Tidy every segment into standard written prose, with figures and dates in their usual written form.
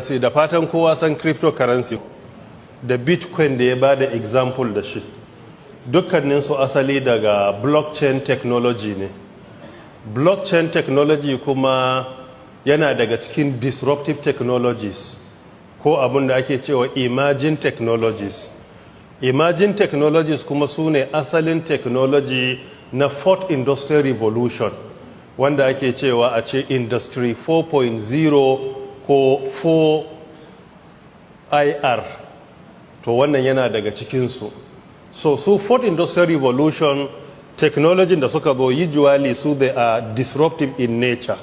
Cryptocurrency, da fatan kowa san cryptocurrency da Bitcoin da ya ba da example da shi, dukkaninsu asali daga blockchain technology ne. Blockchain technology kuma yana daga cikin disruptive technologies, ko abin da ake cewa emerging technologies. Emerging technologies kuma su ne asalin technology na fourth industrial revolution, wanda ake cewa a ce Industry 4.0 ko 4IR. To, wannan yana daga cikinsu. So su fourth industrial revolution technology da suka zo, usually su they are disruptive in nature.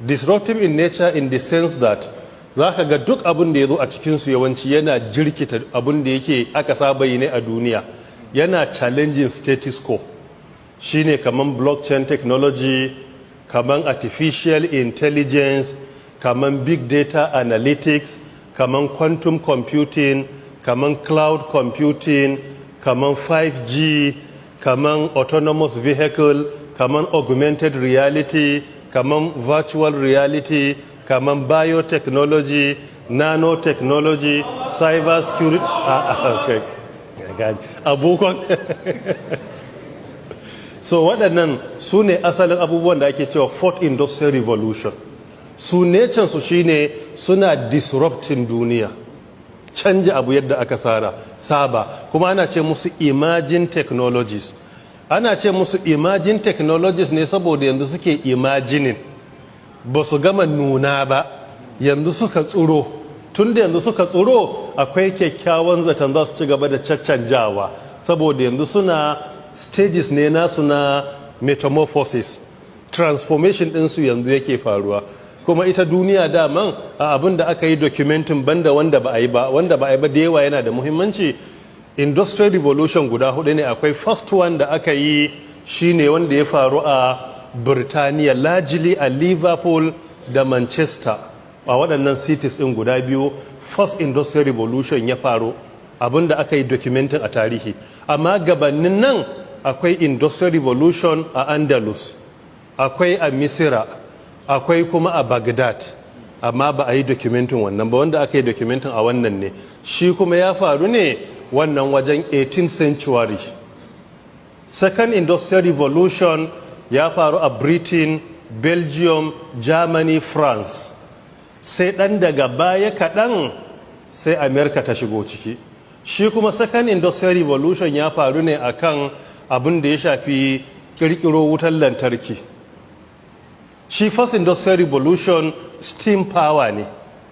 Disruptive in nature in the sense that za ka ga duk abin da ya zo a cikinsu yawanci yana jirkita abin da yake aka saba yi ne a duniya, yana challenging status quo. Shine kaman blockchain technology, kaman artificial intelligence, kaman big data analytics, kaman quantum computing, kaman cloud computing, kaman 5G, kaman autonomous vehicle, kaman augmented reality, kaman virtual reality, kaman biotechnology, nanotechnology, cyber security. Ah, okay. Abubuwan so waɗannan su ne asalin abubuwan da ake cewa fourth industrial revolution. Su su shine suna disrupting duniya, canja abu yadda aka tsara saba. Kuma ana ce musu emerging technologies. Ana ce musu emerging technologies ne saboda yanzu suke imagining, ba su gama nuna ba, yanzu suka tsuro. Tun da yanzu suka tsuro, akwai kyakkyawan zaton za su ci gaba da caccanjawa, saboda yanzu suna stages ne nasu na metamorphosis, transformation ɗinsu yanzu yake faruwa. Kuma ita duniya daman a abin da aka yi documenting, banda wanda ba a yi ba, wanda ba a yi ba da yawa, yana da muhimmanci. Industrial revolution guda hudu ne. Akwai first one da aka yi, shine wanda ya faru a Birtaniya, largely a Liverpool da Manchester. A waɗannan cities ɗin guda biyu first industrial revolution ya faru, abin da aka yi documenting a tarihi. Amma gabanin nan akwai industrial revolution a Andalus, akwai a Misira, akwai kuma a Baghdad, amma ba a yi documenting wannan ba. Wanda aka yi documenting a wannan ne, shi kuma ya faru ne wannan wajen 18th century. Second industrial revolution ya faru a Britain, Belgium, Germany, France. Sai dan daga baya kaɗan sai America ta shigo ciki. Shi kuma second industrial revolution ya faru ne akan abin da ya shafi kirkiro wutar lantarki. Shi first industrial revolution steam power ne,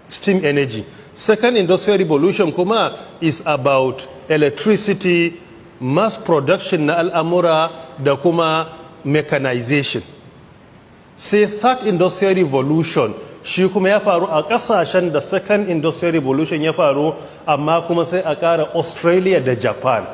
steam energy. Second industrial revolution kuma is about electricity, mass production na al'amura da kuma mechanization. Sai third industrial revolution, shi kuma ya faru a kasashen da second industrial revolution ya faru, amma kuma sai a ƙara Australia da Japan.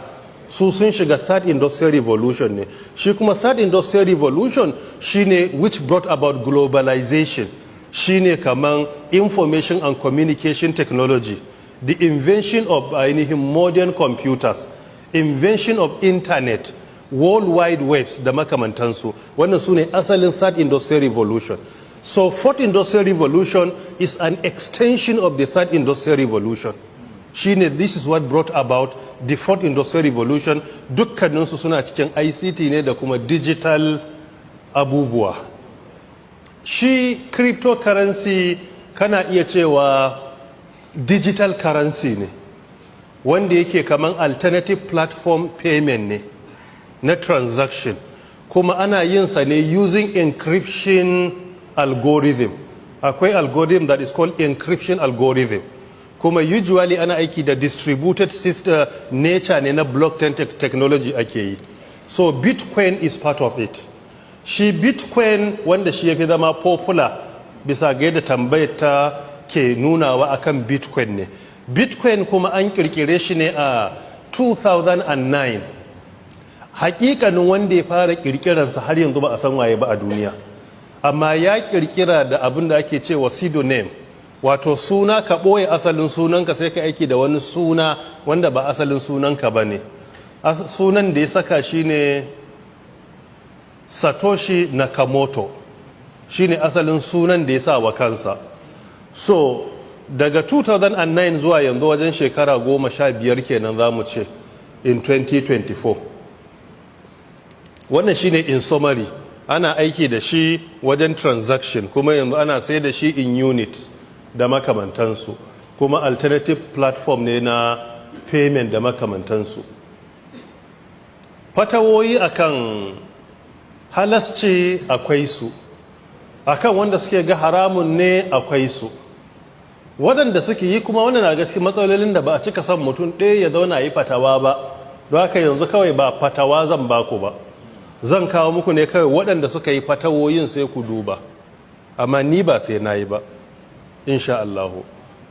Su sun shiga third industrial revolution ne. Shi kuma third industrial revolution shine which brought about globalization, shine kaman information and communication technology, the invention of ainihin modern computers, invention of internet, world wide webs da makamantansu. Wannan su ne asalin third industrial revolution. So fourth industrial revolution is an extension of the third industrial revolution. Shine this is what brought about the fourth industrial revolution. Dukkaninsu suna cikin ICT ne da kuma digital abubuwa. Shi cryptocurrency kana iya cewa digital currency ne wanda yake kaman alternative platform payment ne na transaction, kuma ana yin sa ne using encryption algorithm. Akwai algorithm that is called encryption algorithm. Kuma usually ana aiki da distributed system nature ne na blockchain technology ake yi. So Bitcoin is part of it. Shi Bitcoin, wanda shi ya fi zama popular bisa ga yadda tambayar ta ke nunawa akan Bitcoin ne. Bitcoin kuma an kirkire shi ne a 2009. Hakikanin wanda ya fara kirkiransa har yanzu ba a san waye ba a duniya, amma ya kirkira da abin da ake cewa pseudonym, wato suna, ka ɓoye asalin sunanka sai ka aiki da wani suna wanda ba asalin sunanka ba ne. Sunan da ya saka shine Satoshi Nakamoto, shine asalin sunan da ya sa wa kansa. So Daga 2009 zuwa yanzu, wajen shekara 15 kenan za mu ce in 2024. Wannan shine in summary. Ana aiki da shi wajen transaction, kuma yanzu ana sai da shi in unit da makamantansu, kuma alternative platform ne na payment da makamantansu. Fatawoyi akan halasci akwai su, akan wanda suke ga haramun ne akwai su, waɗanda suke yi kuma. Wannan na gaske matsalolin da ba a cika son mutum ɗaya ya zauna yi fatawa ba. Don haka yanzu kawai ba fatawa zan baku ba, zan kawo muku ne kawai waɗanda suka yi fatawoyin, sai ku duba, amma ni ba sai na yi ba, insha Allahu.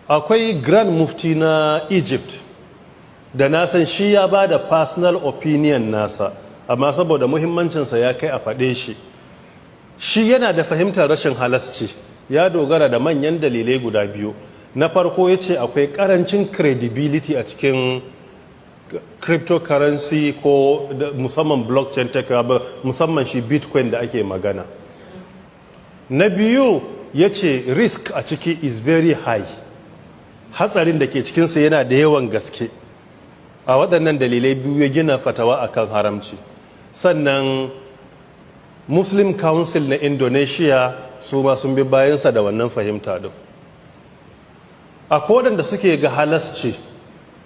Akwai Grand Mufti na Egypt da na san shi ya ba da personal opinion nasa, amma saboda muhimmancinsa ya kai a faɗe shi. Shi yana da fahimtar rashin halasci. Ya dogara da manyan dalilai guda biyu. Na farko, ya ce akwai karancin credibility a cikin cryptocurrency, ko musamman blockchain tech, musamman shi Bitcoin da ake magana. Na biyu, ya ce risk a ciki is very high, hatsarin da ke cikinsa yana da yawan gaske. A waɗannan dalilai biyu ya gina fatawa akan haramci. Sannan Muslim Council na Indonesia su ma sun bi bayansa da wannan fahimta din. Akwai waɗanda suke ga halasci.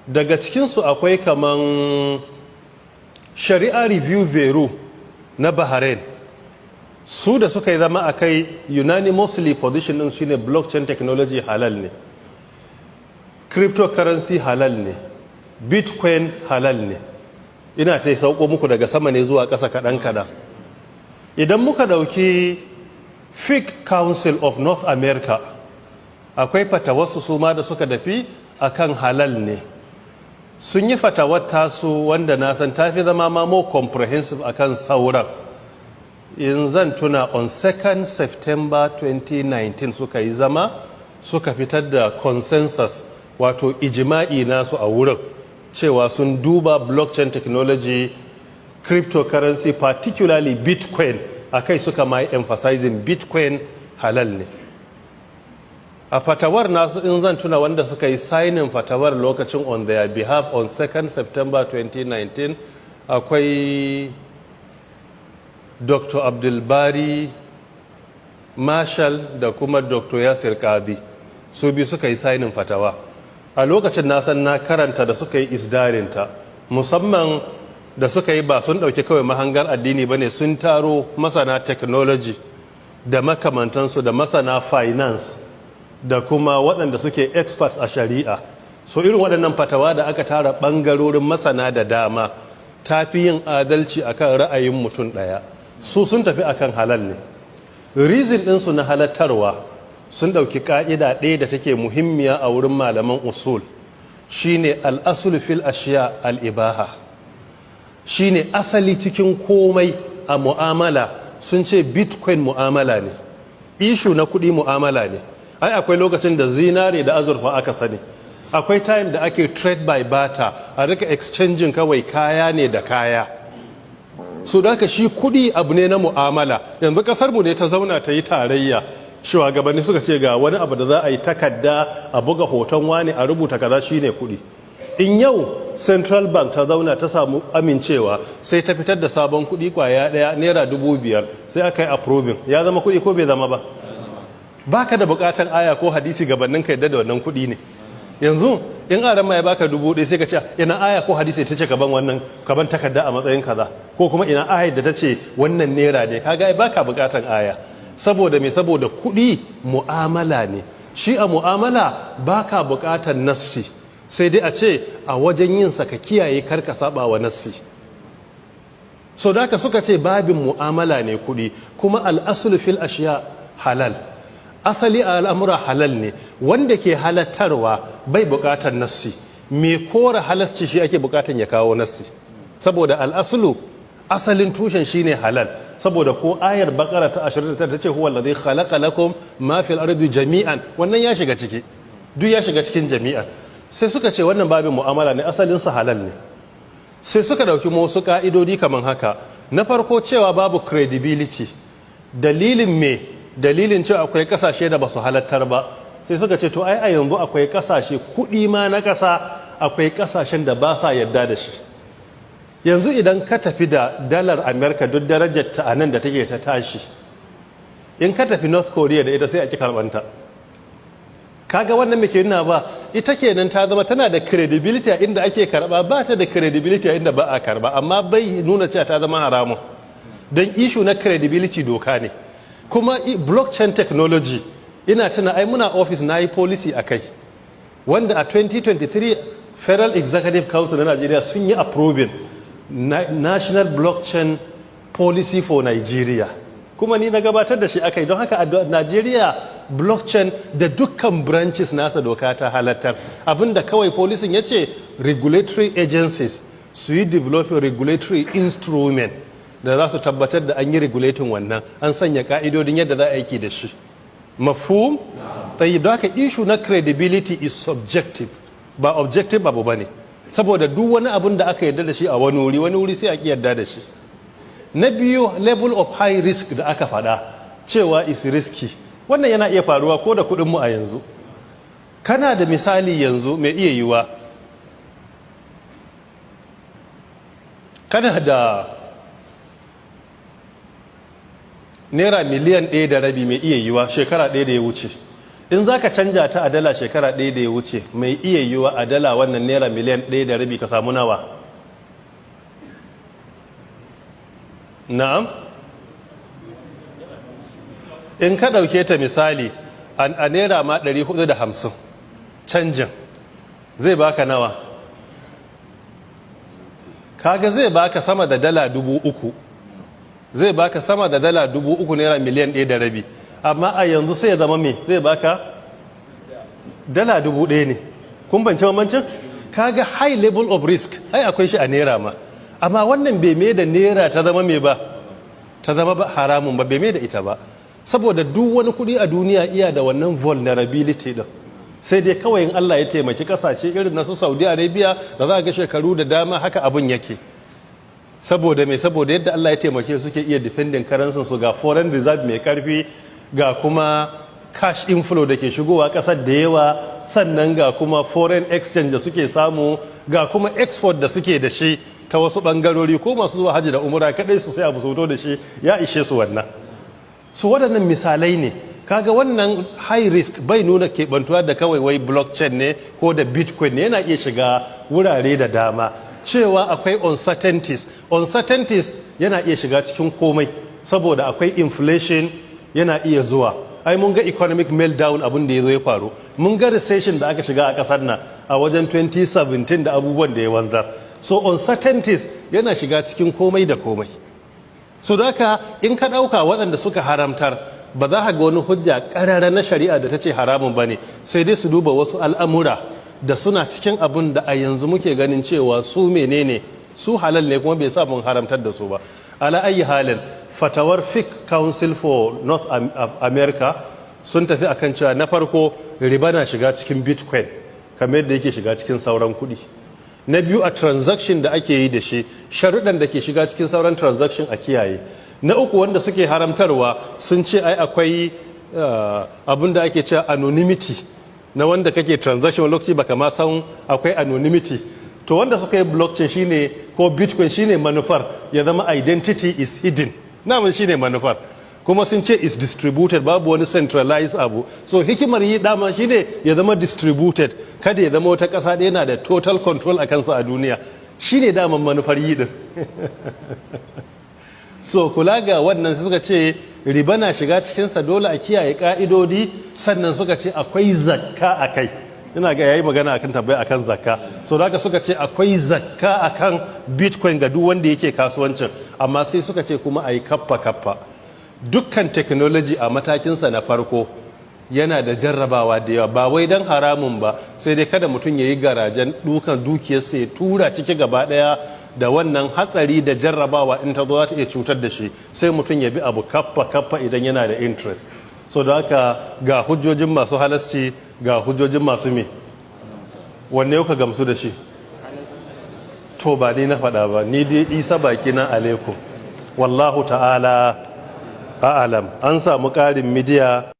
Daga cikinsu akwai kaman Shari'a Review Bureau na Bahrain. Su da suka yi zama a kai, unanimously position din shine blockchain technology halal ne, cryptocurrency halal ne, Bitcoin halal ne. Ina sai sauko muku daga sama ne zuwa ƙasa kaɗan kaɗan. Idan muka ɗauki Fiqh Council of North America, akwai fatawarsu su ma da suka dafi akan halal ne. Sun yi fatawar tasu wanda na san tafi zama ma more comprehensive akan sauran. In zan tuna, on 2nd September 2019 suka yi zama, suka fitar da consensus, wato ijima'i nasu a wurin, cewa sun duba blockchain technology, cryptocurrency, particularly Bitcoin. Akai suka mai emphasizing Bitcoin halal ne. A fatawar nasu, in zan tuna, wanda suka yi signing fatawar lokacin on their behalf on 2nd September 2019 akwai Dr. Abdulbari Marshall da kuma Dr. Yasir Qadhi. Su biyu suka yi signing fatawa a lokacin. Na san na karanta da suka yi isdarinta, musamman da suka yi ba sun ɗauki kawai mahangar addini ba ne, sun taro masana technology da makamantansu, da masana finance, da kuma waɗanda suke experts a shari'a. So irin waɗannan fatawa da aka tara ɓangarorin masana da dama ta fi yin adalci akan ra'ayin mutum ɗaya. Su sun tafi akan halal ne. Reason ɗinsu na halattarwa, sun ɗauki ƙa'ida ɗaya da take muhimmiya a wurin malaman usul, shine الأصل في الأشياء الإباحة, shine asali cikin komai a mu'amala. Sun ce Bitcoin mu'amala ne, issue na kuɗi mu'amala ne. Ai akwai lokacin da zinare da azurfa aka sani, akwai time da ake trade by barter, a rika exchanging kawai kaya ne da kaya. So da haka shi kuɗi abu ne na mu'amala. Yanzu kasar mu ne ta zauna ta yi tarayya, shugabanni suka ce ga wani abu da za a yi takarda, a buga hoton wani, a rubuta kaza, shine kuɗi. In yau Central Bank ta zauna ta samu amincewa, sai ta fitar da sabon kuɗi kwaya ɗaya, ₦5,000, sai aka yi approving, ya zama kuɗi ko bai zama ba? Baka da bukatan aya ko hadisi gabanin ka yadda da wannan kuɗi ne. Yanzu in aran ya baka 1,000, sai ka ce ina aya ko hadisi ta ce kaban wannan, kaban takarda a matsayin kaza, ko kuma ina ayar da ta ce wannan naira ne? Kaga ai baka bukatan aya. Saboda me? Saboda kuɗi mu'amala ne. Shi a mu'amala baka bukatan nassi, sai dai a ce a wajen yin sa ka kiyaye kar ka saba wa nassi. So da haka suka ce babin mu'amala ne kuɗi, kuma الأصل في الأشياء halal, asali a al'amura halal ne. Wanda ke halattarwa bai bukatar nassi, mai kora halasci shi ake bukatar ya kawo nassi, saboda الأصل, asalin tushen shine halal. Saboda ko ayar Bakara ta 29 ta ce هو الذي خلق لكم ما في الأرض جميعا, wannan ya shiga ciki, duk ya shiga cikin جميعا. Sai suka ce wannan babin mu'amala ne, asalin sa halal ne. Sai suka dauki wasu ka'idodi kaman haka. Na farko, cewa babu credibility. Dalilin me? Dalilin cewa akwai kasashe da ba su halattar ba. Sai suka ce, to ai a yanzu akwai kasashe, kuɗi ma na ƙasa, akwai kasashen da ba sa yarda da shi. Yanzu idan ka tafi da dalar Amerika, duk darajar ta a nan da take ta tashi, in ka tafi North Korea da ita, sai a ki karbanta. Kaga wannan muke nuna ba ita kenan, ta zama tana da credibility a inda ake karba, ba ta da credibility a inda ba a karba, amma bai nuna cewa ta zama haramun, don issue na credibility doka ne. Kuma blockchain technology, ina tuna ai muna office na yi policy a kai, wanda a 2023 Federal Executive Council na Nigeria sun yi approving National Blockchain Policy for Nigeria, kuma ni na gabatar da shi aka yi. Don haka a Nigeria, blockchain da dukkan branches nasa doka ta halattar. Abinda kawai policyn ya ce, regulatory agencies su yi developing regulatory instrument da za su tabbatar da an yi regulating wannan, an sanya ka'idodin yadda za a aiki da shi. Mafhum? Tayi. Don haka issue na credibility is subjective, ba objective abu ba ne, saboda duk wani abun da aka yarda da shi a wani wuri, wani wuri sai a ki yarda da shi. Na biyu, level of high risk da aka faɗa cewa is risky, wannan yana iya faruwa ko da kuɗinmu a yanzu. Kana da misali yanzu, mai iya yiwa kana da ₦1.5 miliyan, mai iya yiwa shekara 1 da ya wuce, in za ka canja ta a dala shekara 1 da ya wuce, mai iya yiwa a dala wannan ₦1.5 miliyan ka samu nawa? Na'am, in ka ɗauke ta misali a naira ma 450, canjin zai baka nawa? Kaga zai baka sama da $3,000, zai baka sama da $3,000, ₦1.5 miliyan. Amma a yanzu sai ya zama me? Zai baka $1,000 ne. Kun bance bambancin? Kaga high level of risk ai akwai shi a naira ma, amma wannan bai mai da naira ta zama me ba, ta zama ba haramun ba, bai mai da ita ba, saboda duk wani kudi a duniya iya da wannan vulnerability din. Sai dai kawai in Allah ya taimaki kasashe irin na su Saudi Arabia da za ga shekaru da dama haka abun yake. Saboda mai? Saboda yadda Allah ya taimake suke iya defending currency su, ga foreign reserve mai karfi, ga kuma cash inflow da ke shigowa kasar da yawa, sannan ga kuma foreign exchange da suke samu, ga kuma export da suke da shi ta wasu bangarori, ko masu zuwa hajji da umura kadai su sai abu su da shi ya ishe su wannan. Su waɗannan misalai ne. Kaga wannan high risk bai nuna keɓantuwa da kawai wai blockchain ne ko da bitcoin ne, yana iya shiga wurare da dama. Cewa akwai uncertainties, uncertainties yana iya shiga cikin komai, saboda akwai inflation yana iya zuwa. Ai mun ga economic meltdown, abin da ya zo ya faru, mun ga recession da aka shiga a kasar nan a wajen 2017 da abubuwan da ya wanzar. So uncertainties yana shiga cikin komai da komai. So da haka in ka ɗauka waɗanda suka haramtar, ba za ka ga wani hujja ƙarara na shari'a da ta ce haramun ba ne, sai dai su duba wasu al'amura da suna cikin abin da a yanzu muke ganin cewa su menene, su halal ne, kuma bai sa mun haramtar da su ba. Ala ayi halin, fatawar Fiqh Council for North America sun tafi akan cewa na farko, riba na shiga cikin bitcoin kamar yadda yake shiga cikin sauran kuɗi. Na biyu, a transaction da ake yi da shi, sharuɗan da ke shiga cikin sauran transaction a kiyaye. Na uku, wanda suke haramtarwa sun ce ai akwai abin da ake cewa anonymity na wanda kake transaction, lokaci baka ma san akwai anonymity. To wanda suka yi blockchain shine ko bitcoin, shine manufar ya zama identity is hidden, namun shine manufar. Kuma sun ce is distributed, babu wani centralized abu. So hikimar yi dama shine ya zama distributed, kada ya zama wata ƙasa ɗaya na da total control a kansa a duniya. Shine daman manufar yi din. So kula ga wannan, suka ce riba na shiga cikinsa, dole a kiyaye ka'idodi. Sannan suka ce akwai zakka a kai. Ina ga yayi magana akan tambaya akan zakka. So da suka ce akwai zakka akan bitcoin ga duk wanda yake kasuwancin, amma sai suka ce kuma a yi kaffa kaffa. Dukkan technology a matakinsa na farko yana da jarrabawa da yawa, ba wai don haramun ba, sai dai kada mutum ya yi garajen dukan dukiyarsa ya tura ciki gaba daya, da wannan hatsari da jarrabawa in ta zo za ta iya cutar da shi. Sai mutum ya bi abu kaffa kaffa idan yana da interest. So da haka ga hujjojin masu halasci, ga hujjojin masu me. Wanne kuka gamsu da shi? To ba ni na faɗa ba, ni dai isa baki na alaikum. Wallahu ta'ala a'alam. An samu ƙarin midiya.